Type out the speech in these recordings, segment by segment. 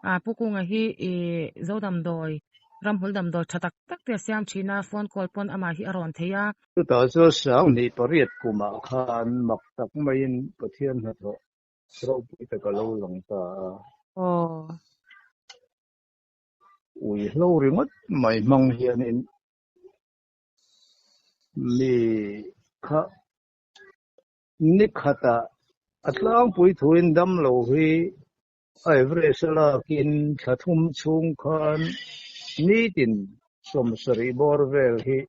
Ah Pu Kunga hi ih zo damdawi, ramhmul damdawi tha tak tak te a siam thin a, phone call pawn amah hi a rawn thei a. Chutah chuan Sanghnih pariat kumah khan mak tak maiin Pathian hnathawh ropui tak a lo lang ta a. Aw. Ui hlo ringawt mai hmang hianin mi kha ni khatah a tlangpui thuin damlo hi a average a lakin thla thum chhung khan nitin 70 bawr vel hi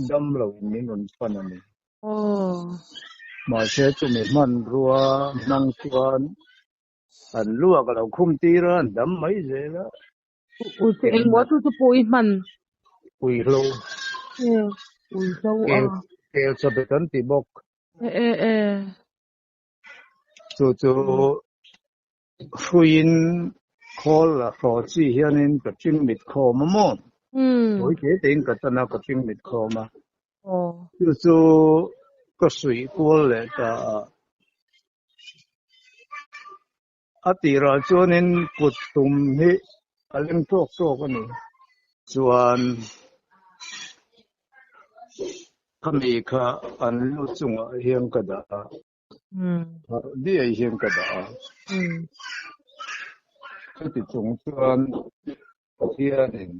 damlo in min rawn pan a ni. Mahse chumi hmanrua hmang chuan an luak a lo khum tir a, an dam mai zel a. Ui chu engmaw chu chu pawh i hman? Uihlo. Uihlo a. Kel chawbet an ti bawk. E e e. Chu chu hruiin khawl la hraw chi hianin ka chingmit khawm a maw? Tawi te tein ka tan a, ka chingmit khawm a. Chu chu ka suih kual leh ta a. A tirah chuanin kut tum hi a leng tawk tawk a ni. Chuan khami kha an lu chungah hian ka dah a, pharh diai hian ka dah a. Chuti chung chuan Pathianin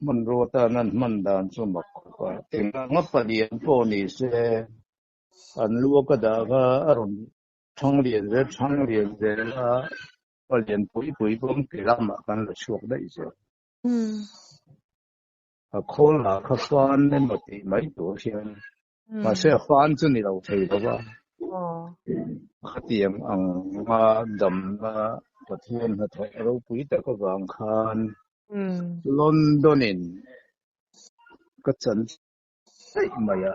hmanrua tan an hman dan chu mak khawp a, enganga palian pawh ni se an lu a ka dah kha a rawn Thang lian zel, thang lian zel a, pa lian pui pui pawm ke lamah kan la chhuak daih zel. A khawl lah kha fan emaw tih mai tur hian, mahse a fan chu ni lo thei lo va. Khatiang ang a damna Pathian hnathawh ropui tak avang khan London in ka chan daih mai a.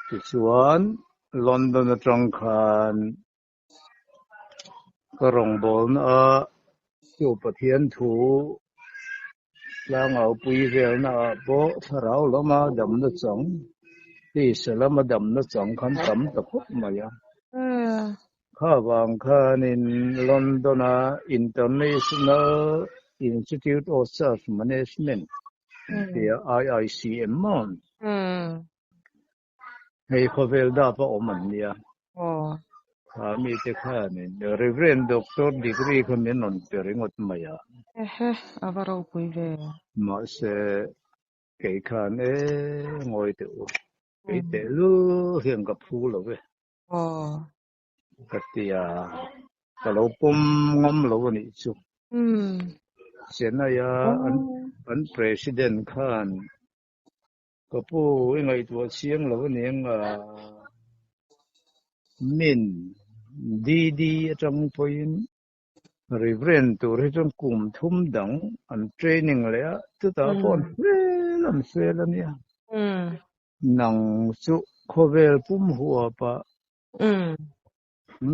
Tichuan, London atang khan ka rawngbawlna a chu Pathian thu tlangaupui velna ah pawh thlarau lama damna chang, tisa lama damna chang khan tam ta khawp mai a. Kha vang khanin London a International Institute of Church Management tia IICM maw? Hei khawvel dap a awm an nia. Kha mite khanin Reverend Doctor degree kha min rawn pe ringawt mai a. Ehe, a va ropui ve. Mahse, kei khan e ngawi teh u, kei tehlul hian ka phu lo ve. Ka ti a, ka lo pawm ngam lo a nih chu. Chennai-a an President khan ka pu i ngaihtuah chiang lo a ni ang a, min DD atang pawhin Reverend tur hi chuan kum thum dang an training leh a, chutah pawh an fel an fel a nia. Nang chu khawvel pum huapa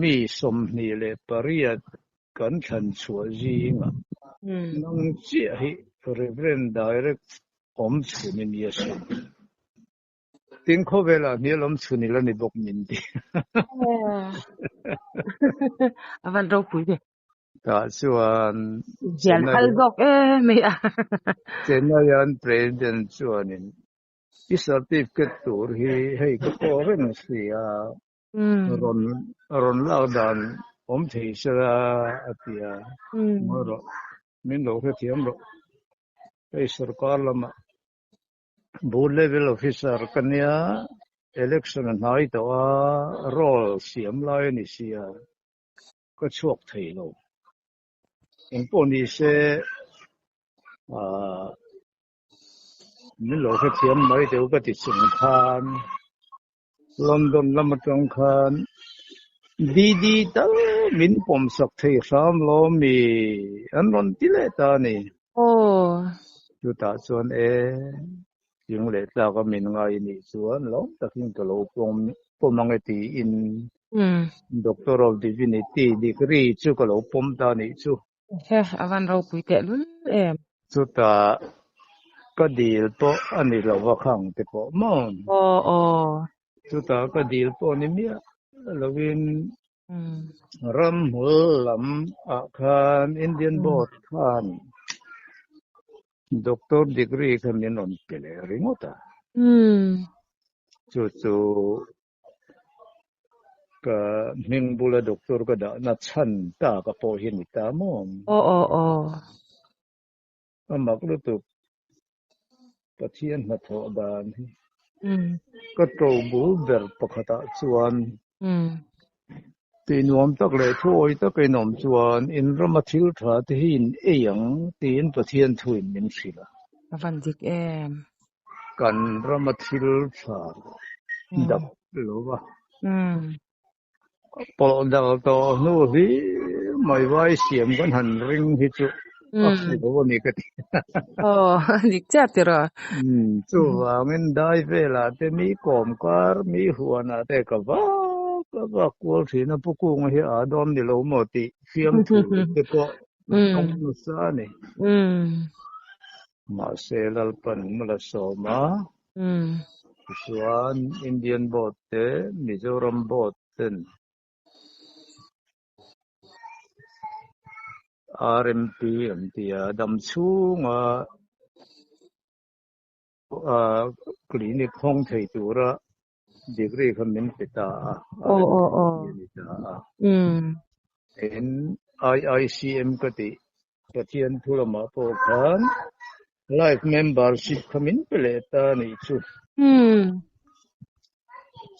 mi 28 kan thlan chhuah zingah nang chiah hi Reverend Direct awm chhun i nia sin. Tin khawvelah hnial awm chhun i la ni bawk min ti. A van ropui ve. Tah chuan Hial phal zawk em mai a. Chennai-an President chuanin I certificate tur hi hei ka pawh reng si a, rawn rawn lak dan awm thei sela a ti a, ngawi rawh, min lo hrethiam rawh. Hei sorkar lamah Booth level officer ka nia, election a hnai tawh a, roll siam lai a ni si a, ka chhuak thei lo. Engpawh ni se, ah. Min lo hrethiam mai deuh ka ti chung khan London lam atang khan DD tal min pawm sak thei hram lo mi an rawn ti leh ta a ni. Chutah chuan e tling leh tlak a min ngai nih chuan lawm takin ka lo pawm pawm ang e tiin Doctor of Divinity degree chu ka lo pawm ta nih chu. He, a van ropui tehlul em. Chutah ka dil pawh a ni lo va khang te pawh maw? Aw aw. Chutah ka dil pawh ni miah lovin. Ramhmul lam ah khan Indian Board khan Doctor degree kha min rawn pe leh ringawt a. Chu chu ka hming bula doctor ka dahna chhan tak a pawh hi a ni ta maw? Aw aw aw. A mak lutuk Pathian hnathawh dan hi. Ka to bul ber pakhatah chuan tih nuam tak leh thuawi taka in awm chuan in rama thil tha te hi in ei ang tiin Pathian thuin min hrilh a. A van dik em? Kan rama thil tha dap lo va. Pawh dal tawh hnu hi mai vai siam kan han ring hi chu a fu lo a ni ka ti. Aw, dik chiah tiraw? Chuvangin dai velah te mi kawm kar, mi huanah te ka vak a vak kual thin a, Pu Kunga hi a dawn ni lo maw tih fiamthu te pawh a tawng nasa a ni. Mahse Lalpan mala sawm a, tichuan Indian Board te Mizoram Board ten RMP an ti a, dam chhunga clinic hawng thei tura degree kha min pe ta a, RMP a ni ta a. Tin, IICM ka tih Pathian thu lamah pawh khan life membership kha min pe leh ta a nih chu.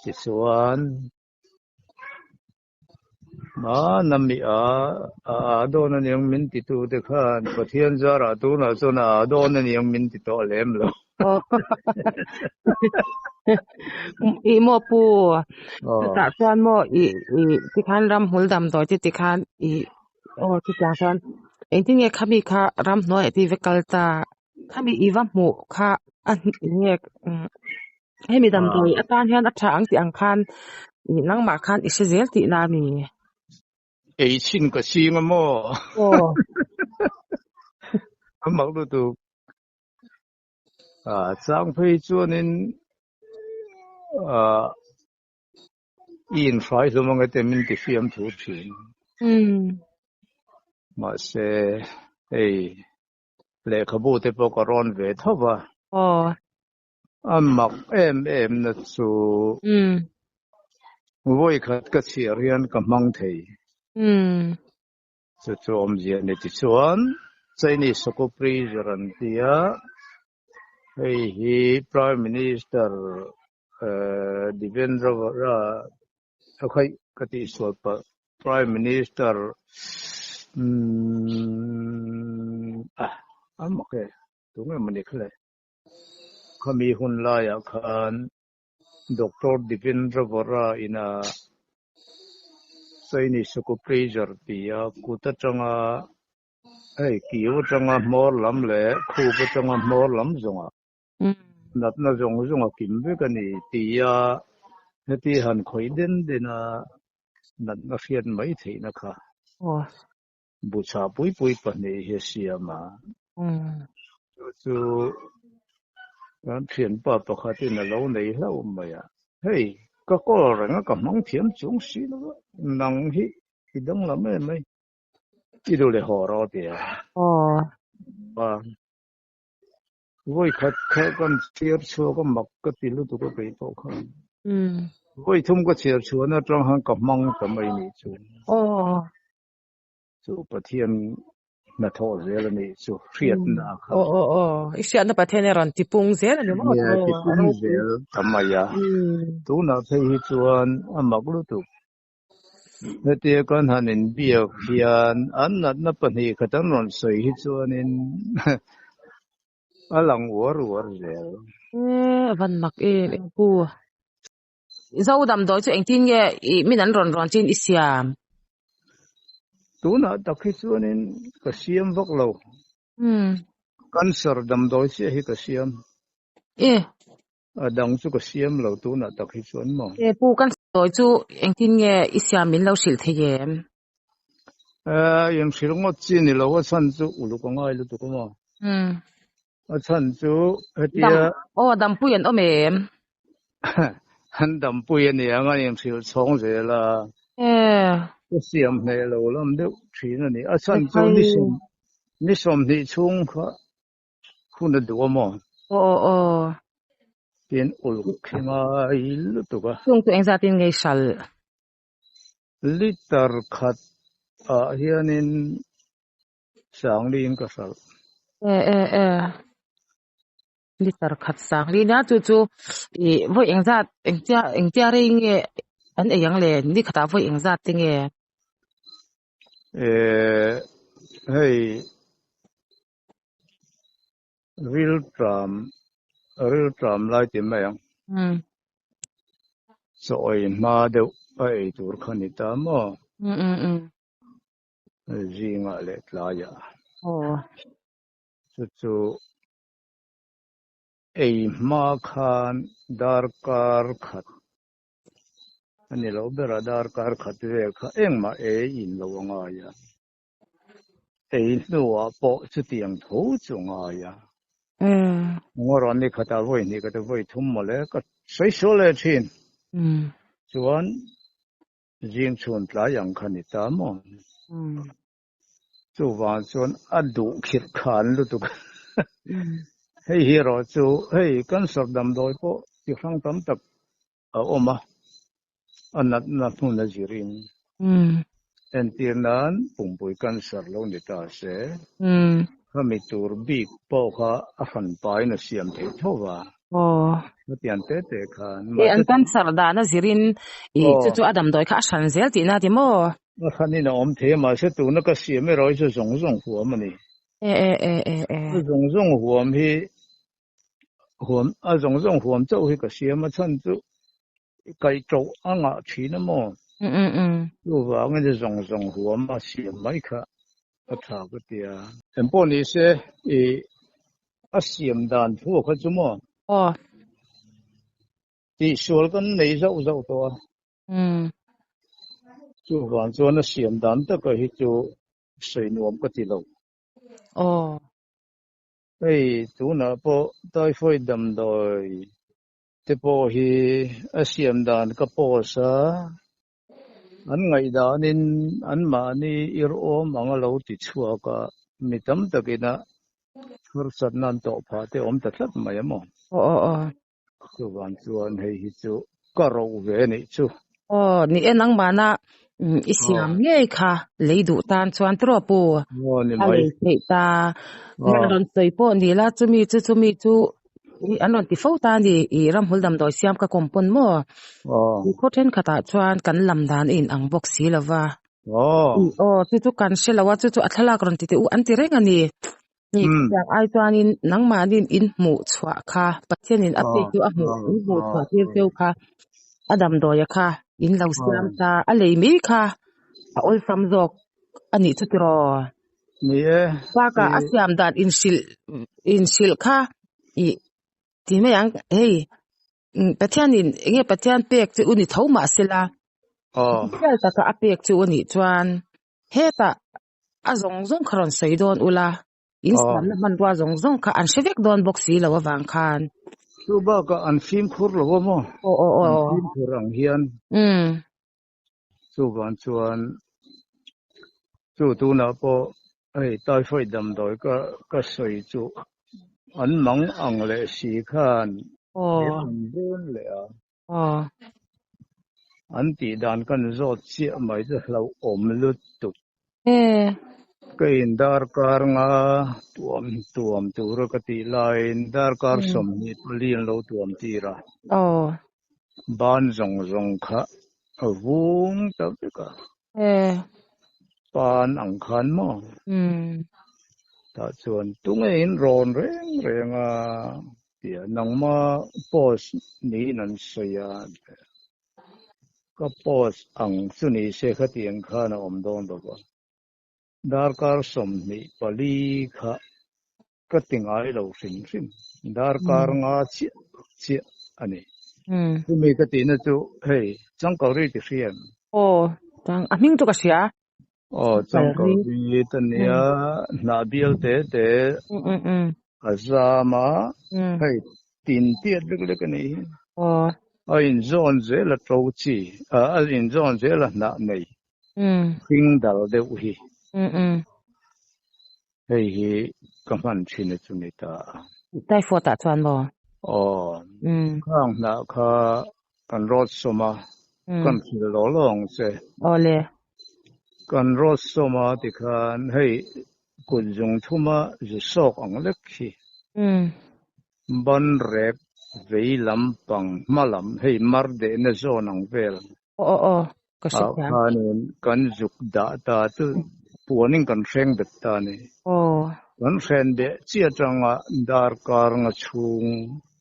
Tichuan, Hmana mi a a a dawn a niang min titu te khan Pathian zarah tunah chuan a a dawn a niang min ti tawh lem lo. I maw pu, chutah chuan maw i i tikhan ramhmul damdawi te tikhan i aw chutiang chuan engtin nge khami kha ramhnuai ah te i va kal ta, khami i va hmuh kha a nge Hemi damdawi atan hian a tha ang tih ang khan nangmah khan i hre zel tihna a mi? Ei chhin ka ching a maw? Aw. A mak lutuk. A chang phei chuanin i inhrai hlawm ang e te min ti fiam thu thin. Mahse hei lehkhabu te pawh ka rawn ve tho va. Aw. A mak em em na chu vawi khat ka chhiar hian ka hmang thei. Chu chu awmzia a ni tichuan Chinese Socopressure an ti a, hei hi Prime Minister Devendra khaih ka tihsual palh Prime Minister a mak e tunge mawni kha le. Khami hun laiah khan Doctor Devendra Vora ina Chinese Acupressure tia kut atanga hei kiu atanga hmawr lam leh khup atanga hmawr lam zawngah natna zawng zawng a kim vek a ni tia heti han khawih den den a natna hriat mai theihna kha Buchah pui pui pahnih hi a siam a, chu chu kan thianpa pakhatin a lo nei hlauh mai a, hei ka kawl reng a ka hmang thiam chung si lo va, nang hi i danglam em mai, i duh leh haw rawh a ti a. Vawi khat kha kan chhiar chhuak a mak ka ti lutuk a kei pawh khan. Vawi thum ka chhiar chhuahna atang khan ka hmang ta mai nih chu. Chu Pathian hnathawh zel a nih chu hriatna kha. Aw aw aw i hriatna Pathian a rawn tipung zel a ni maw? Nia tipung zel ta mai a. Tunah phei hi chuan a mak lutuk. Hetia kan han inbiak hian an natna pahnih khat an rawn sawi hi chuanin a lang uar uar zel. E van mak em em pu. Zo damdawi chu engtin nge i min an rawn rawn chin i siam? Tunah tak hi chuanin ka siam vak lo. Cancer damdawi chiah hi ka siam. E. A dang chu ka siam lo tunah tak hi chuan maw? E pu cancer damdawi chu engtin nge i siam min lo hrilh thei em? E in hrilh ngawt chi ni lo a chhan chu uluk a ngai lutuk a maw? A chhan chu hetia. Dam aw dampui an awm em? An dampui a nia ang a inhrilh chhawng zel a. E Ka siam hneh lo lam deuh thin a ni. A chhan chu Ekhai. ni sawm ni sawmhnih chhung kha hun a duh a maw? Aw aw aw. Tin uluk khi ngai lutuk a. Chung chu engzatin nge i hralh? Liter khat ah hianin Sangli in ka hralh. E e e. Liter khat Sangli nia chu chu i vawi engzat engtia engtia rei nge an ei ang le ni khatah vawi engzat te nge? E hei rilṭam rilṭam lai ti mai ang. Um. Chaw ei hma deuh a ei tur kha ni ta maw? Um um um. Zingah leh tlaiah. Aw. Chu chu ei hma khan darkar khat a ni lo ber a, darkar khat vel kha engmah ei in lo a ngai a. Ei hnuah pawh chutiang tho chu a ngai a. Ngaw ni khatah vawi hnih ka ti vawi thum mawle ka sawi sual leh thin. Chuan Zing chhun tlai ang kha ni ta maw? Chuvang chuan a duh khirh khan lutuk. Hei hi erawh chu hei cancer damdawi pawh chi hrang tam tak a awm a, a natna hmun a zirin. Entir nan pumpui cancer lo ni ta se, khami tur bik pawh kha a hran pain a siam theih tho va. Aw. Hetiang te te khan. E an cancer dan a zirin i chu chu a damdawi kha a hran zel tihna ti maw? A hranin a awm thei a, mahse tuna ka siam erawh hi chu zawng zawng huam a ni. E e e e e. A zawng zawng huam hi huam a zawng zawng huam chauh hi ka siam a chhan chu kaih ṭoh a ngah ṭhin a maw? Um um um. Chuvangin a zawng zawng huam a siam mai kha a ṭha ka ti a. Engpawh ni se i a siam dan thu kha chu maw? Aw. Tihsual kan nei zauh zauh tawh a. Um. Chuvang chuan a siam dan taka hi chu sawi nuam ka ti lo. Aw. Hei tunah pawh typhoid damdawi te pawh hi a siam dan ka post a, an ngaihdanin anmahni irhawm ang a lo ti chhuak a, mi tam takin a harsatna an tawh phah te awm ta tlat mai a maw? Aw aw aw. Chuvang chuan hei hi chu ka roh ve a nih chu. Aw, ni e nangmahna i siam ngei kha lei duh tan chuan tiraw pu? Aw ni A mai. lei theih ta. Nge Aw. rawn sawi pawh ni la chumi chu chumi chu i an rawn ti fo ta a ni i ramhmul damdawi siam ka kawm pawn maw? Aw. I khaw thenkhatah chuan kan lam dan a inang bawk si lo va. Aw. Aw chu chu kan hre lo a chu chu a thlalak rawn ti teh u an ti reng a ni. Ni chutiang ai chuanin nangmahnin in hmuh chhuah kha Pathianin a pek chu a hmuh in hmuh chhuah tir cheu kha a damdawia kha in lo siam ta a lei mai kha a awlsam zawk a nih chu tiraw. Ni e. Bakah a siam dan in hrilh in hrilh kha ih ti mai ang hei Pathianin enge Pathian pek chu u ni tho mahsela hriat taka a pek chu a nih chuan hetah a zawng zawng kha rawn sawi dawn ula, in siamna hmanrua zawng zawng kha an hre vek dawn bawk si lo avang khan. Chu bakah an fimkhur lo a maw? Aw aw aw. An fimkhur ang hian. Umm. Chuvang chuan chu tunah pawh hei typhoid damdawi ka ka sawi chu an mang ang leh si khan min rawn dawn leh a. Aw. An tih dan kan zawt chiah mai chu hlauhawm lutuk. E. Ka in darkar nga tuam tuam tura ka tih laiin darkar 24 an lo tuam tir a. Aw. Ban zawng zawng kha a vung ta vek a. E. Pan ang khan maw? Umm. Tah chuan tunge in rawn reng reng a tia nangma post niin an sawi a, ka post ang chu ni se khatiang khan a awm dawn lo va, darkar 24 kha ka ti ngai lo hrim hrim, darkar nga chiah chiah a ni. Chumi ka tihna chu hei changkawri ti hria em? Aw, chang a hming chu ka hria. Aw, changkawri ta nia, hnah bial te te a zam a, hei tin tiat lek lek a nih hi. Aw. A inzawn zel a to chi a inzawn zel a hnah nei hring dal deuh hi. Hei hi ka hman thin a chu ni ta a. Typhoid ah chuan maw? Aw. Khang hnah kha kan rawt sawm a, kan hrilh law law ang che. Aw le. Kan rawt sawm a tikhan hei kut zung thuma zu sawk ang lek hi. Ban rek vei lampang hma lam hei mar dehna zawn ang vel. Aw aw aw ka hre Ah thiam. khanin kan zuk dah ta chu puanin kan hreng bet ta a ni. Aw. Kan hren beh chiah atanga darkar nga chhung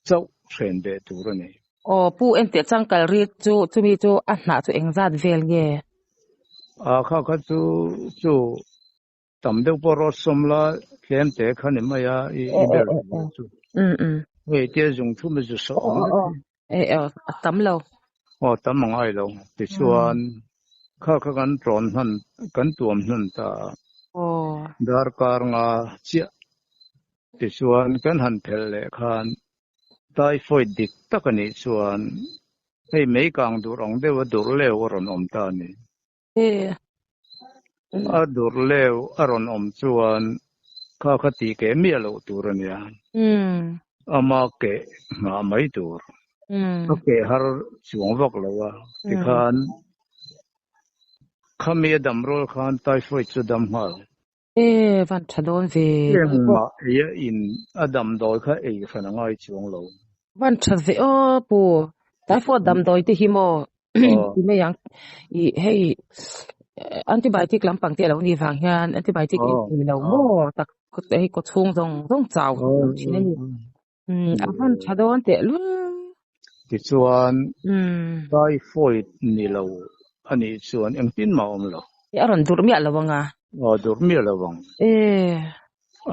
chauh hren beh tur a ni. Aw pu enteh changkal ri chu chumi chu a hnah chu engzat vel nge? Ah kha kha chu chu Tam deuh pawh rawt sawm la tlem te kha ni mai a i i ber tur chu. Hei tia zung thum a zu sawh ang vek hi. E a tam lo. Aw tam a ngai lo. Tichuan kha kha kan tawn hman kan tuam hman ta a. Darkar nga chiah. Tichuan kan han phelh leh khan typhoid dik tak a nih chuan hei mei kang dur ang deuh a dur leu a rawn awm ta a ni. A dur leu a rawn awm chuan kha kha tih keh miah loh tur a nia. Ama keh nghah mai tur. A keh har chuang vak lo a. Tikhan khami a dam rual khan typhoid chu dam nghal. E van tha dawn ve. Engmah ei a in a damdawi kha ei hran a ngai chuang lo. Van tha ve aw pu. Typhoid damdawi te hi maw ti mai ang i hei antibiotic lampang te a lo nih vang hian antibiotic ei thei lo maw tak hei kaw chhung zawng zawng chau thin a ni. A van tha dawn teh lul. Tichuan typhoid ni lo a nih chuan engtin mah a awm lo. A rawn durh miah lo ang a. Aw durh miah lo ang.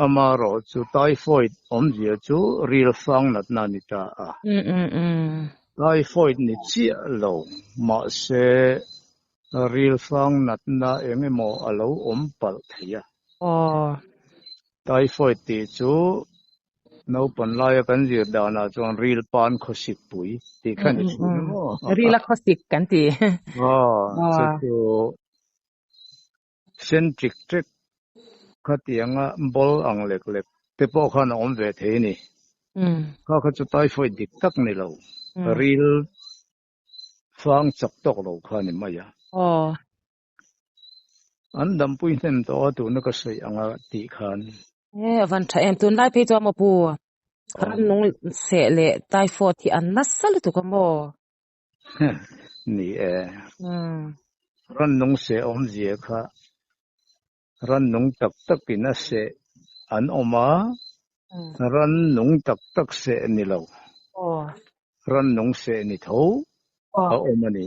Amaherawh chu typhoid awmzia chu ril fang natna a ni ta a. Typhoid ni chiah lo mahse ril fang natna eng emaw a lo awm palh thei a. Typhoid tih chu Naupan laia kan zir danah chuan ril pan khawsik pui tih kha ni thin a maw? Ril a khawsik kan ti. Aw, chu chu sen ṭik ṭek khatianga ball ang lek lek te pawh khan a awm ve thei a ni. Kha kha chu typhoid dik tak ni lo, ril fang chak tawk lo kha ni mai a. An dampui hnem tawh a tuna ka sawi anga tih khan. E a van tha em tunlai phei chuan maw pu rannung seh leh typhoid hi an nasa lutuk a maw? Ni e. Rannung seh awmzia kha rannung tak takin a seh an awm a, rannung tak tak seh ni lo. Rannung seh ni tho a awm a ni.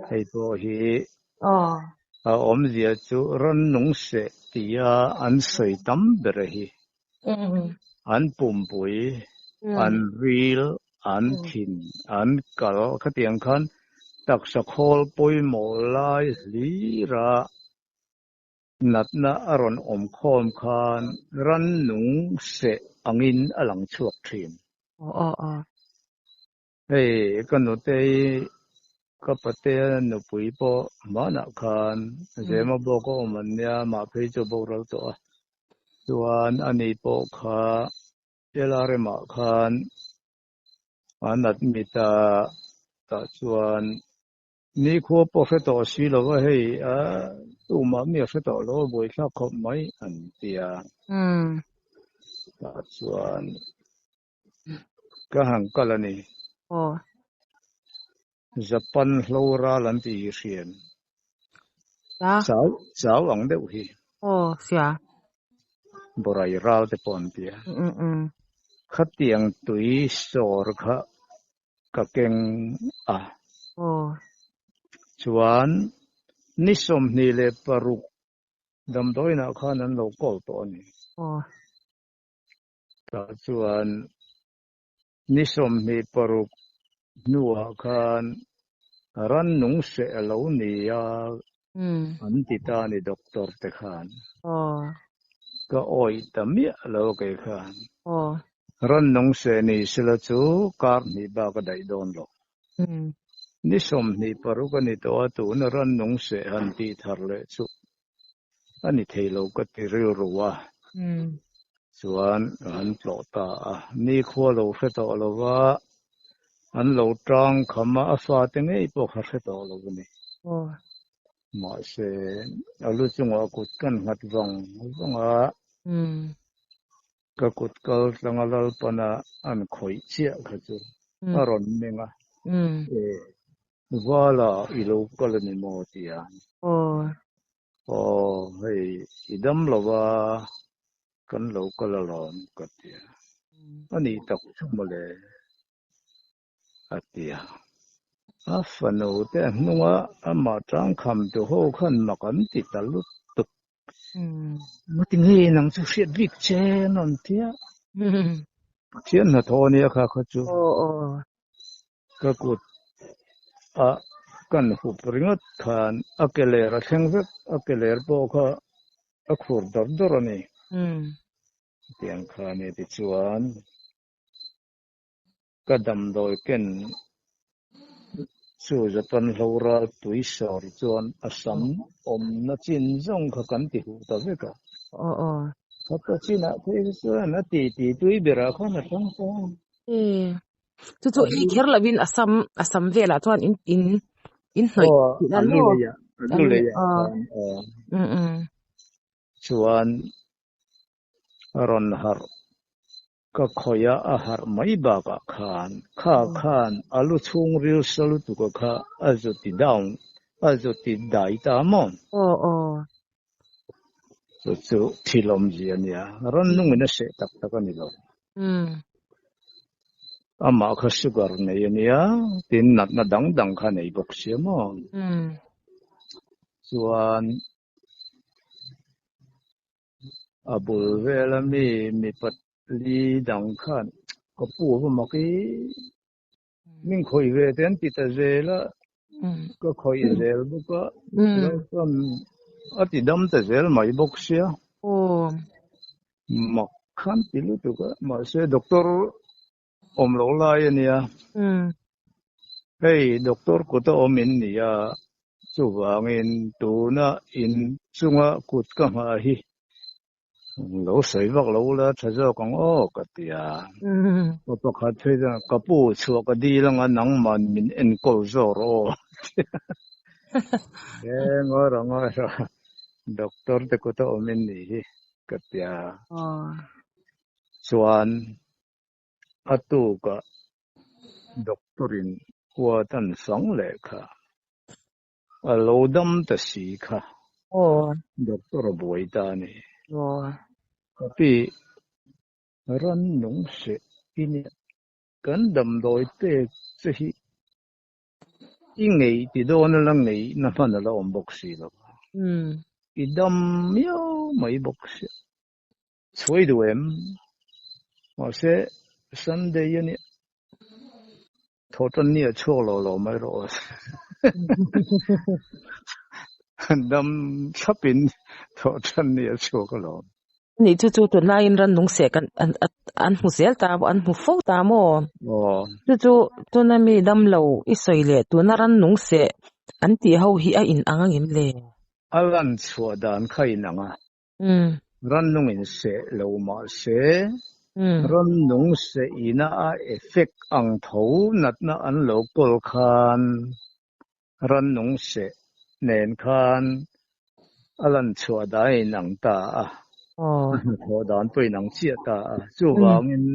Hei pawh hi a awmzia chu rannung seh tia an sawi tam ber hi. An pumpui, an ril, an thin, an kal khatiang khan taksa khawl pawimawh lai hlira Natna a rawn awm khawm khan rannung seh angin a lang chhuak thin. Hei ka nutei ka patea nupui pawh hmanah khan Zema bawk a awm an nia, mah phei chu a boral tawh a. Chuan ani pawh kha LRM-ah khan an admit a, tah chuan Nikhua pawh hre tawh si lo va, hei a tumah mi a hre tawh lo a buaithlak khawp mai an ti a. Tah chuan ka han kal a ni. Japan hlo ral an tih hi hrian. Chau, chau ang deuh hi. Borai ral te pawh an ti a. Khatiang tui sawr kha ka keng a. Chuan ni 26 damdawiinah khan an lo call tawh a ni. Tah chuan ni 26 hnuah khan rannung seh a lo ni a an ti ta a ni doctor te khan. Ka awih ta miah lo kei khan. Rannung seh ni sela chu kar hnih bak a daih dawn lo. Ni 26 a ni tawh a, tuna rannung seh han tih thar leh chu a ni thei lo ka ti rilru a. Chuan an tlawh ta a, nikhua lo hre tawh lo va, an lo tang kham a, a fate ngei pawh kha hre tawh lo a ni. Mahse, a lu chungah kut kan nghat vang vang a, ka kut kal tlanga Lalpana an khawih chiah kha chu a rawn meng a, E, Vala i lo kal a ni maw? tia. Aw, hei i dam lo va, kan lo kal alawm ka ti a. A nih tak chu mawle a ti a. A fanu te a hnunga amah tangkham tu ho khan mak an ti ta lutuk. Ngati nge nang chu hriat bik che an rawn ti a. Pathian hnathawh a nia kha kha chu. Ka kut a kan hup ringawt khan a ke ler a thleng vek, a ke ler pawh kha a khur dawrh dawrh a ni. Tiang kha a ni tichuan ka damdawi ken chu Japan hlo ral tui sawr chuan a sam awmna chin zawng kha kan ti huh ta vek a. Khata chinah phei kha chuan a ti ti tui berah khan a tang ta. Chu chu ei kher lovin a sam a sam velah chuan in in in hnawih Aw tih a a lu maw? leiah a A lu lu leiah aw khan aw. Um um. Chuan a rawn harh ka khawih a a harh mai bakah khan kha khan a lu chhungril sa lutuk a kha a zu ti down a zu ti dai ta maw? Aw aw. Chu chu thil awmzia a nia, rannungin a seh tak tak a ni lo. Amah kha sugar nei a nia, tin natna dang dang kha nei bawk sia maw? Chuan a bul vela mi mipa li dang khan ka pu a va mak i, Min khawih ve te an ti ta zel a, ka khawih zel bawk a, Lalpan a ti dam ta zel mai bawk sia. Mak khan ti lutuk a, mahse doctor awm loh lai a nia. Hei doctor kut a awm in ni a, chuvangin tuna in chunga kut ka nghah hi Lo sawi vak lo ula tha zawk ang aw ka ti a. Ka pakhat phei chuan ka pu chhuah ka dil anga nangman min enkawl zawk rawh aw ti a. E ngawi rawh ngawi rawh doctor te kut a awm in nih hi ka ti a. Chuan a tukah doctor in huat an fang leh kha. A lo dam ta si kha. Doctor a buai ta a ni. Ka pi rannung seh i nia. Kan damdawi pek che hi i ngei ti dawn a la ngei na hman a la awm bawk si lo. I dam miau mai bawk sia. Chhuai duh em? Mahse Sunday a nia. Thawhtan ni a chhuak lo lo mai rawh aw. Dam thlapin thawhtan ni a chhuak alawm. Ni chu chu tunlaiin rannung seh kan an an hmu zel ta an hmu fo ta maw? Aw. Chu chu tuna mi dam lo i sawi leh tuna rannung seh an tih ho hi a inang angem le? A lan chhuah dan kha inang a. Rannung in seh lo mah se, rannung seh ina a effect ang tho natna an lo kawl khan rannung seh nen khan a lan chhuah dan a inang ta a, a hnathawh dan pawh a inang chiah ta a. Chuvangin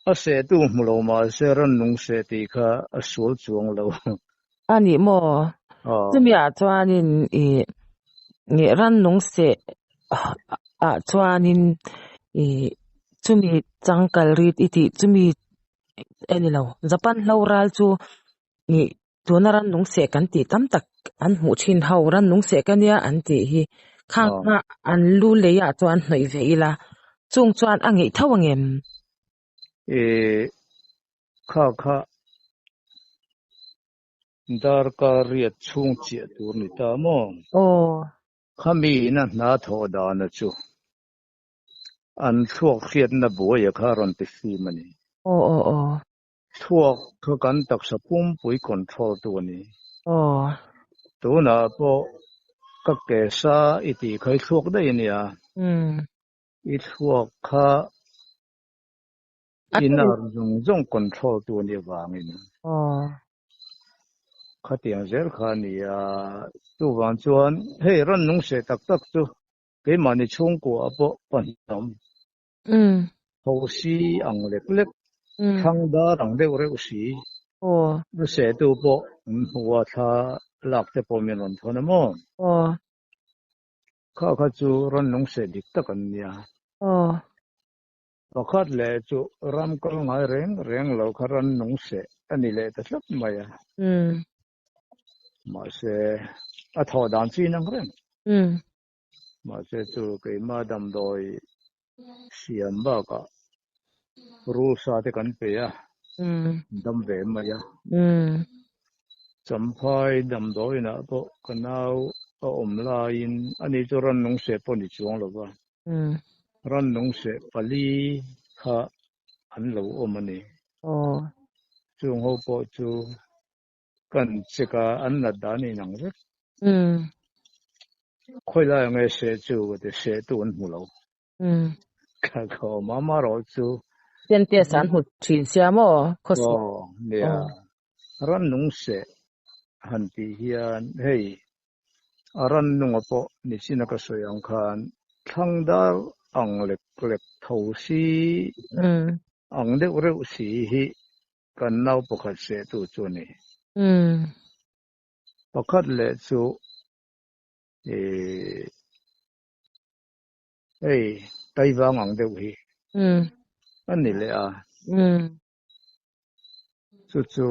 a sehtu hmu lo mah se rannung seh tih kha a sual chuang lo. A nih maw? Chumi ah chuanin i rannung seh ah chuanin i chumi changkal rit i tih chumi a ni lo. Japan hlo ral chu i tuna rannung seh kan tih tam tak an hmuh thin ho rannung seh ka nia an tih hi khang kha an lu lei ah chuan hnawih ve ila chung chuan a ngeih tho angem? I kha kha darkar riat chhung chiah tur ni ta maw? Aw. Khami ina hna thawh dana chu. An thluak hriatna buaia kha rawn ti fim a ni. Aw aw aw. Thluak kha kan taksa pumpui control tu a ni. Aw. Tunah pawh ka ke sa i tih kha i thluak daih a nia. Umm. I thluak kha A i then. nerve zawng zawng control tu a nih avangin. Aw. Khatiang zel kha a ni a. Chuvang chuan hei rannung seh tak tak chu keimahni chhungkua ah pawh pahnih a awm. Umm. Ho si ang lek lek, Umm. thlang dar ang deuh reuh si. Aw. A sehtu pawh an hmu a, thla lak te pawh min rawn thawn a maw? Aw. Kha kha chu rannung seh dik tak an nia. Aw. Pakhat leh chu ram kal ngai reng reng lo kha rannung seh a ni leh ta tlat mai a. Umm. Mahse, a thawh dan chi nang reng. Umm. Mahse chu keimah damdawi siam bakah rul sa te kan pe a, dam ve mai a. Champhai damdawiinah pawh ka nau a awm laiin ani chu rannung seh pawh ni chuang lo va, rannung seh pali kha an lo awm a ni. Chung ho pawh chu Kan check a, an nat dan in ang vek. Khawi lai ang e seh chu ka ti, seh tu an hmu lo. Ka ka awm a, amaherawh chu. Sen test an hmu thin sia maw khawsik. Aw nia, rannung seh han tih hian hei a rannunga pawh nichin a ka sawi ang khan thlang dar ang lek lek tho si ang deuh reuh si hi Kan nau pakhat sehtu chu a ni. Pakhat leh chu ih hei Taivang ang deuh hi a ni leh a. Chu chu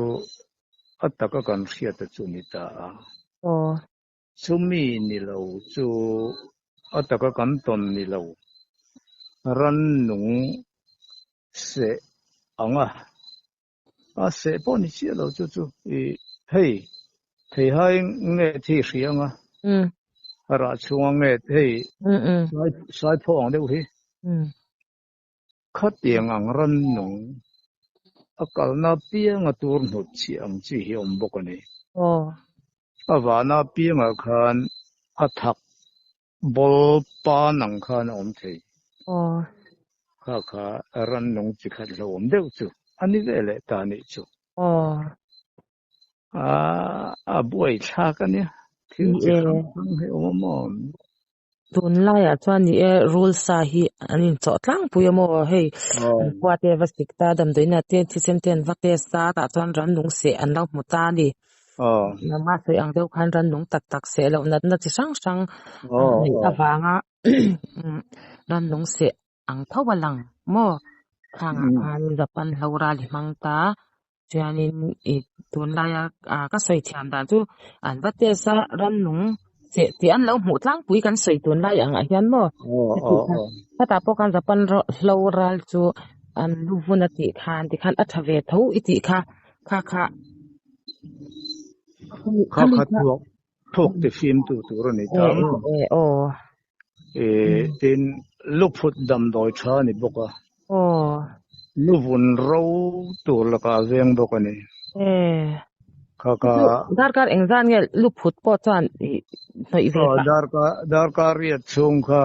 a taka kan hriata chu ni ta a. Chumi ni lo chu a taka kan tawn ni lo rannung seh ang a, a seh pawh ni chiah lo chu chu i hei theihai nge thi hria ang a, a rah chhunga nge hei sai phaw ang deuh hi khatiang ang rannung a kalna pianga tur hnut chhiah ang chi hi a awm bawk a ni. A vahna piangah khan a thak Ball pan ang khan a awm thei. Kha kha rannung chi khat hlauhawm deuh chu a ni ve leh ta nih chu. A buai thlak a nia. Thil chi hrang hrang hi awm a maw? Tunlaiah chuan ni e rul sa hi an inchawh tlangpui a maw? Hei an khua te va sik ta damdawiin ah te thisen te an va test a tah chuan rannung seh an lo hmu ta a ni. Nangmah sawi ang deuh khan rannung tak tak seh loh natna chi hrang hrang neih avanga rannung seh ang tho a lang maw? Khangah khan Japan hlo ral i hmang ta chuanin i tunlaia ka sawi thiam dan chu an va test a rannung seh tih an lo hmuh tlangpui kan sawi tunlai angah hian maw? Khatah pawh khan Japan hlo ral chu an lu vun a tih khan tikhan a tha ve tho i tih kha kha kha Kha kha thuak thuak ti fim tu tur a ni ta maw? Tin, luphut damdawi tha a ni bawk a. Luvun ro tur lakah a veng bawk a ni. Kha kha. Darkar engzat nge luphut pawh chuan hnawih ve pah? Darkar riat chhung kha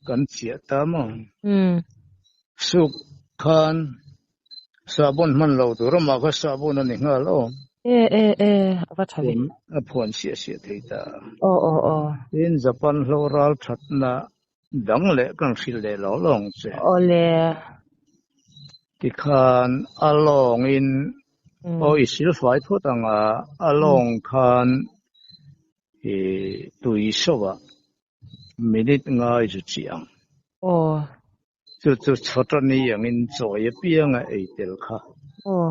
Kan chiah ta maw? Suk khan sahbawn hman lo tur amah kha sahbawn a ni nghal aw. E e e a va tha ve. A phuan siah siah thei ta. Aw aw aw. Tin Japan hlo ral thatna dang leh kan hrilh leh lo lawng che. Awle. Tikhan a lawngin aw i silfai phawt anga a lawng khan i tui sawah Minute ngai chu chi ang. Aw. Chu chu chhawtani angin chawi apiang a ei tel kha. Aw.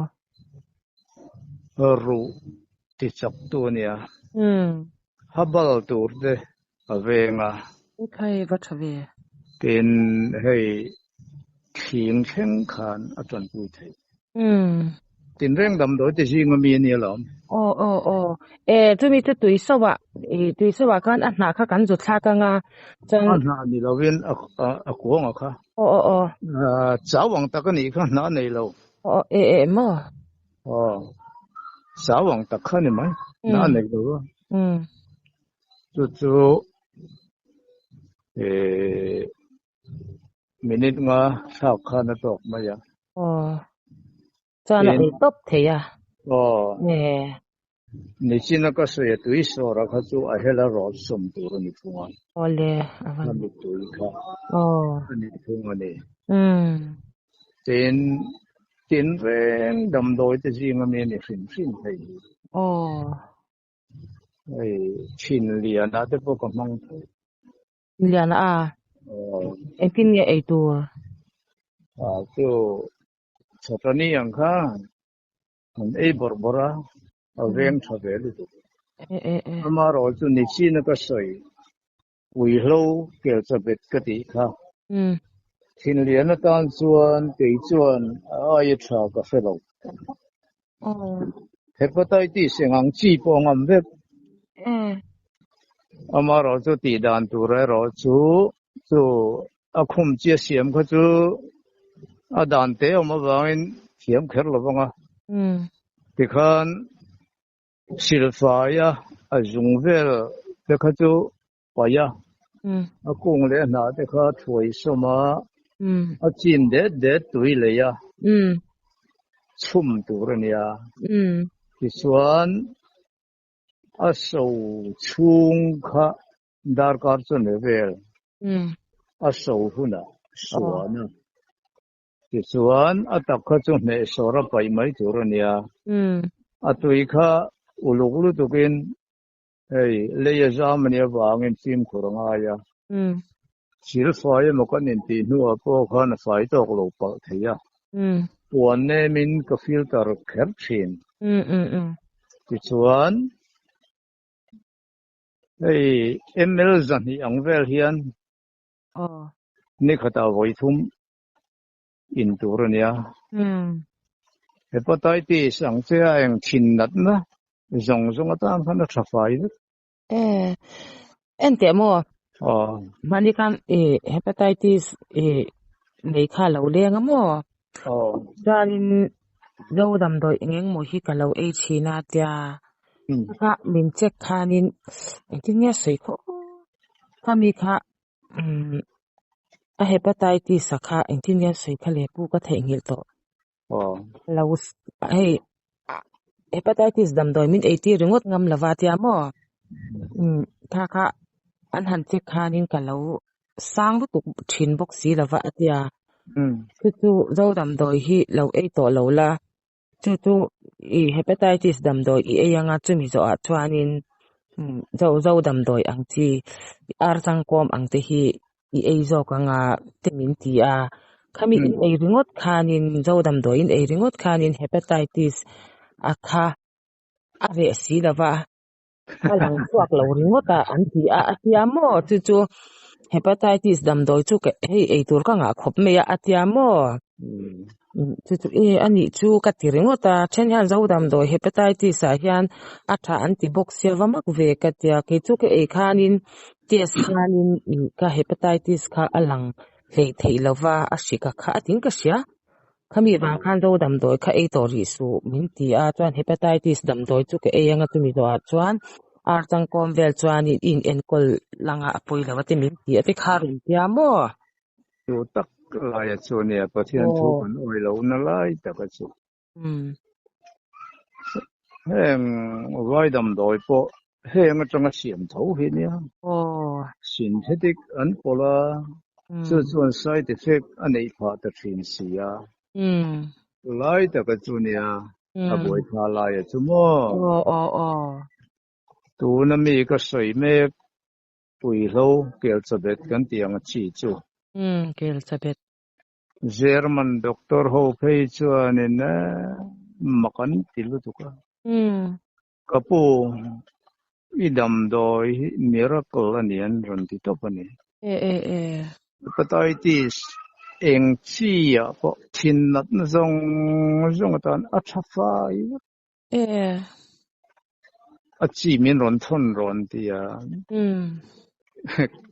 Ruh ti chak tu a nia. Umm. Habal tur te a veng a. Ekhai va tha ve. Tin hei thling thleng khan a tanpui theih. Umm. Tinreng damdawi te zing ami a nia lawm. Aw aw aw. E chumi chu tui so ah i tui so ah khan a hnah kha kan zu thlak anga chuan. A hnah ni lovin a a kuang a kha. Aw aw aw. Chau ang tak a nih kha hnah nei lo. Aw e e maw. Aw. Chau ang tak kha ni mai. Hnah nei lo a. Chu chu e minute nga thlak khan a tawk mai a. Aw. Chuan a ei tawp thei a. Aw. Nichina ka sawi a tui sawr a kha chu a hel a rawt sawm tur a ni thung a. Aw le, a van. A mittui kha. Aw. A ni thung a ni. Tin, tin reng damdawi te zing ami a ni hrim hrim hei hi. Aw. Hei, thin lian ah te pawh ka hmang thei. Lian a? Aw. Engtin nge ei tur? A chu chawtani ang khan an ei bawrh bawrh a, a veng tha ve lutuk. Amaherawh chu nichin a ka sawi uihlo kel chabet ka tih kha. Thinlian atan chuan kei chuan a aia tha ka hre lo. Hepatitis eng ang chi pawh a ngam vek. Amaherawh chu tih dan tur erawh chu chu a khum chi a siam kha chu a dan te awm avangin thiam kher lo vang a. Tikhan silfaia a zung vel te kha chu paih a, a kung leh a hnah te kha thuai sawm a, a chin det det tui lei a, chhum tur a nia. Tichuan a so chhung kha darkar chu ni vel, a so hunah suan a. Tichuan a tak kha chu hnehsawr a paih mai tur a nia. A tui kha uluk lutukin Hei, lei a zam a nih avangin fimkhur a ngai a. Thil fai emaw kan intih hnuah pawh khan a fai tawk lo palh thei a. Puan nemin ka filter kher thin. Tichuan, hei ml 200 ang vel hian ni khatah vawi thum in tur a nia. Hepatitis ang che a eng thin natna zawng zawng atan khan a tha fai vek. E, enteh maw? Aw. Mahni khan i hepatitis i nei kha lo leng a maw? Aw. Chuanin zo damdawi eng eng maw hi ka lo ei thin a tia. Kha min check khanin engtin nge a sawi khawp khami kha Umm a hepatitis a kha engtin nge a sawi kha le pu ka theihnghilh tawh. Lo hei hepatitis damdawi min ei tir ringawt ngam lova tia maw? Umm kha kha an han check khanin ka lo sang lutuk thin bawk si lova a tia. Chu chu zo damdawi hi lo ei tawh lo la. Chu chu i hepatitis damdawi i ei anga chumi zawhah chuanin zo zo damdawi ang chi ar changkawm ang te hi i ei zawk anga te min ti a. Khami in ei ringawt khanin zo damdawi in ei ringawt khanin hepatitis a kha a reh si lova a lang chhuak lo ringawt a an ti a a tia maw chu chu hepatitis damdawi chu hei ei tur ka ngah khawp mai a a tia maw chu chu e a nih chu ka ti ringawt a then hian zo damdawi hepatitis ah hian a tha an ti bawk sia va mak ve ka tia kei chu ka ei khanin test khanin ka hepatitis kha a lang hleih theih lova a hri ka kha a tin ka hria. Khami vang khan zo damdawi kha ei tawh rih suh min ti a, chuan hepatitis damdawi chu ka ei anga chumi zawhah chuan ar changkawm vel chuanin i inenkawl langa a pawi lo a ti min ti a ti kha rawn tia maw? Chu tak laia chu nia Pathian thu kan awih lohna lai taka chu. Heng vai damdawi pawh heng atanga siam tho hi nia. Synthetic an pawlh a, chu chuan side effect a neih phah ta thin si a. Lai taka chu nia, a buai tha laia chu maw? Tuna mi ka sawi mek puihlo kel chabet kan tih ang chi chu. Kel chabet. German doctor ho phei chuanin mak an ti lutuk a. Ka pu, i damdawi hi miracle a ni an rawn ti tawp a ni. Hepatitis Eng chi ah pawh thin natna zawng zawng atan a tha fai vek. A chi min rawn thawn rawn ti a.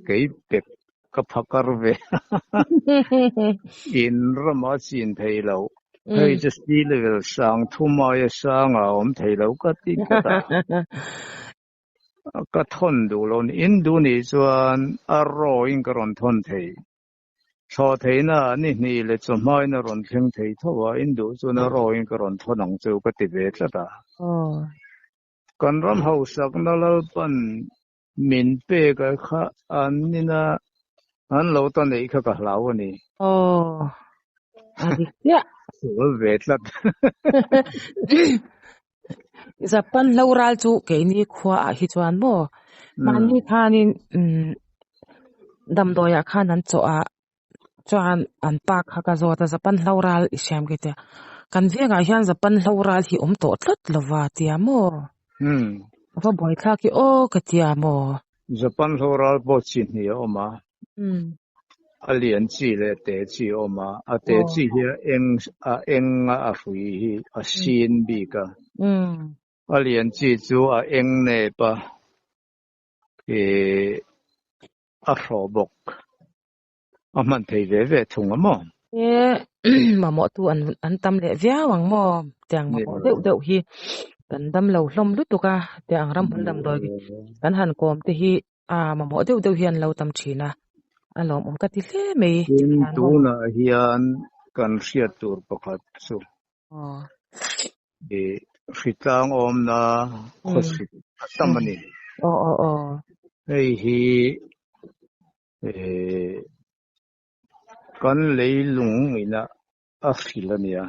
Kei pek ka phakar ve a. In ramah a chin thei lo. Hei chu sea level sang thum aia sangah a awm thei lo ka ti tlat a. Ka thawn duh lo ni. In duh nih chuan a rawin ka rawn thawn thei. Thlawh theihna ah ni hnih leh chawhmain a rawn thleng thei tho a, in duh chuan a rawin ka rawn thawn ang chu ka ti ve tlat a. Kan ram hausakna Lalpan min pek a kha an nina an lo ta neih kha ka hlau a ni. Aw, a dik chiah. Sual ve tlat. Japan hlo ral chu keini khua ah hi chuan maw mahni khanin damdawi ah khan an chawh a chuan an pa kha ka zawt a Japan hlo ral i siam ke tia kan vengah hian Japan hlo ral hi awm tawh tlat lova tia maw a va buaithlak hi aw ka tia maw. Japan hlo ral pawh chi hnih a awm a. A lian chi leh te chi a awm a, a te chi hi a eng a eng a a hrui hi a sin bik a, a lian chi chu a eng nep a, ih a hrawh bawk, a hman thei ve ve thung a maw? E mamawh tu an an tam leh viau ang maw? Tiang mamawh deuh deuh hi kan dam lo hlawm lutuk a, tiang ramhmul damdawi kan han kawm te hi A mamawh deuh deuh hian lo tam thin a, a lawmawm ka ti hle mai. Tin, tunah hian kan hriat tur pakhat chu i hritlang awmna khawsik a tam a ni. Hei hi kan leilung ina a hril a nia.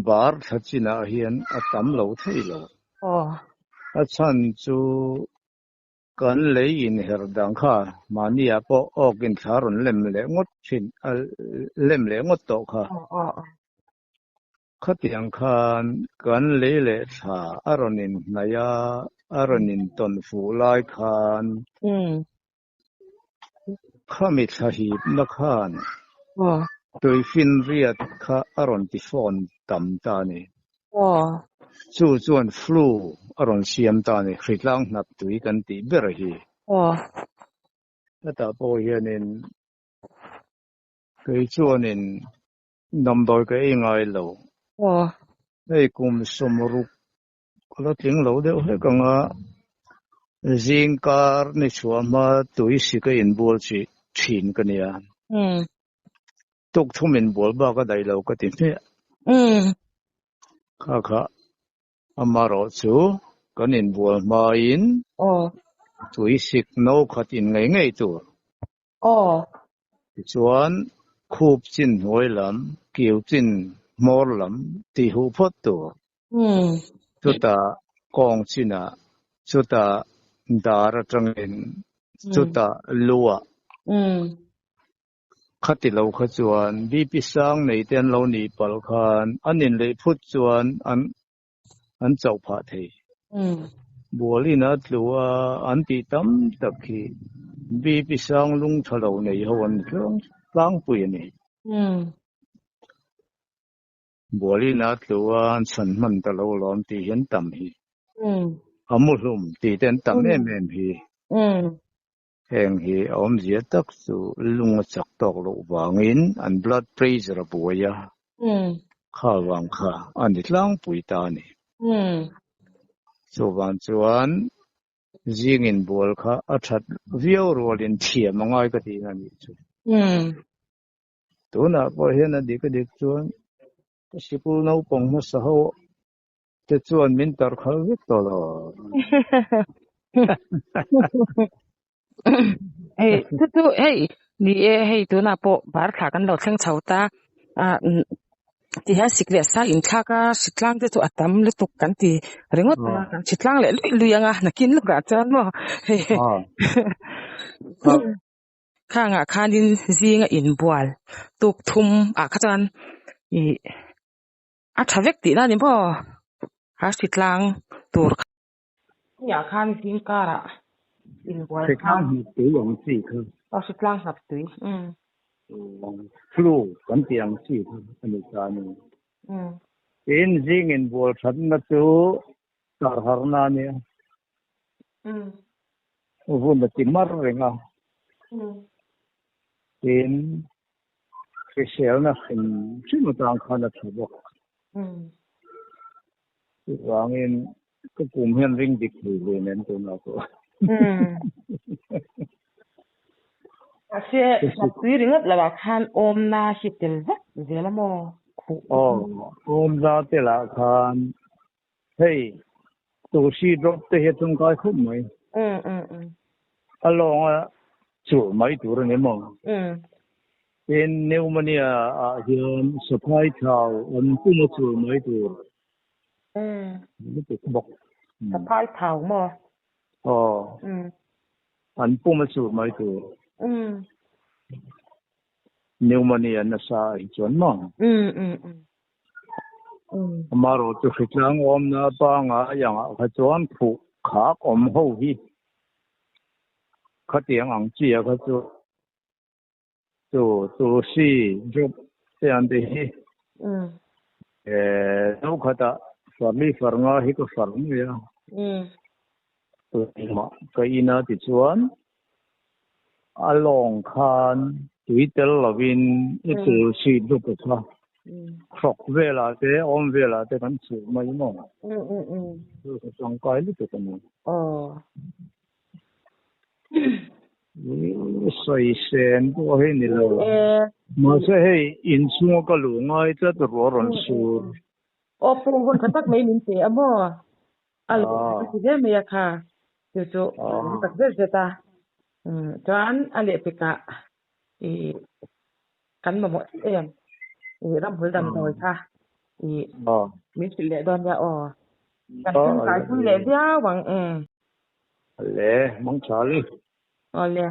Bar thla chinah hian a tam lo thei lo. A chhan chu kan lei inher dang kha mahniah pawh awkin thla rawn lem leh ngawt thin a lem leh ngawt tawh kha. Khatiang khan kan lei leh thla a rawn inhnaih a, a rawn intawn fuh lai khan Khami thla hipna khan tuifinriat kha a rawn ti fawn tam ta a ni. Chu chuan flu a rawn siam ta a ni, hritlang hnap tui kan tih ber hi. Hetah pawh hianin kei chuanin damdawi ka ei ngai lo. Hei kum sawmruk Ka la tling lo deuh hlek ang a, zingkar ni chhuah hma tui sik a inbual chi thin ka nia. Tukthum inbual bak a daih lo ka ti hmiah. Kha kha amarawh chu kan inbual hmain tui sik no khat in ngei ngei tur. Tichuan khup chin hnuai lam, kiu chin hmawr lam tih huh phawt tur. Chutah kawng chinah, chutah dar atangin, chutah luah. Khati lo kha chuan BP sang nei te an lo nih palh khan an inleih phut chuan an an chauh phah thei. Bualin a tlu a, an tih tam tak hi BP sang lung tha lo nei ho an ni tlangpui a ni. Bualin a tlu a, an chhan hman ta lo lawm tih hi an tam hi. A muhlum tih te an tam em em hi. Heng hi a awmzia tak chu lung a chak tawk loh vangin an blood pressure a buai a, kha vang kha a ni tlangpui ta a ni. Chuvang chuan zing inbual kha a that viau rualin thiam a ngai ka tihna a nih chu. Tunah pawh hian a dik a dik chuan ka sikul naupang hmasa ho te chuan min tar khal vek tawh lo. Hei chu chu hei ni e hei tunah pawh bar thla kan lo thleng chho ta a ti hian sik leh sa inthlak a hritlang te chu a tam lutuk kan ti ringawt a kan hritlang leh luih luih ang a nakin lawkah chuan maw hei khangah khanin zinga inbual tuk thum ah kha chuan ih A tha vek tihna a ni maw? Ha hritlang tur kha. Hmiah khan zing karah inbual kha. Hritlang hmuh tui ang chi kha. Aw hritlang hnap tui. Umm. Flu kan tih ang chi kha a ni ta a ni. Tin, zing inbual thatna chu kar harna a nia. Vun a ti mar reng a. Tin, hriselna hrim hrim atang khan a tha bawk. Chuvangin ka kum hian ring dik thei ve nen tunah pawh. Mahse, tui ringawt lo ah khan awmna hi tel vek zel a maw? Khuh. Aw, awmna tel ah khan hei tulsi drop te hi a tangkai khawp mai. A lawnga churh mai tur a ni maw? Tin, pneumonia ah hian saphai thau an pum a churh mai tur. Lutuk bawk. Saphai thau maw? Aw. An pum a churh mai tur. Pneumonia nasa ah hi chuan maw? Amaherawh chu hritlang awmna pangai angah kha chuan khuh khak awm ho hi khatiang ang chi ah kha chu chu tulsi drop te an ti hi no khatah farli far nga hi ka far mai a tuimah ka in a tichuan a lawng khan tui tel lovin i tulsi drop a kha hrawk velah te awm velah te kan chhuh mai maw chu ka tangkai lutuk a ni. Sawi sen pawh hei ni lo. Mahse hei inchhunga ka luh ngai tlat ruah rawn sur. Aw pu hun tha tak mai min pe a maw? A lo ka ti ve mai a kha. Chu chu tak zet zet a. Chuan a lehpekah i kan mamawh em i ramhul damdawi kha i min hrilh leh dawn nia aw. Kan tangkai pui leh viau ang. Le, mang tha li. Awle.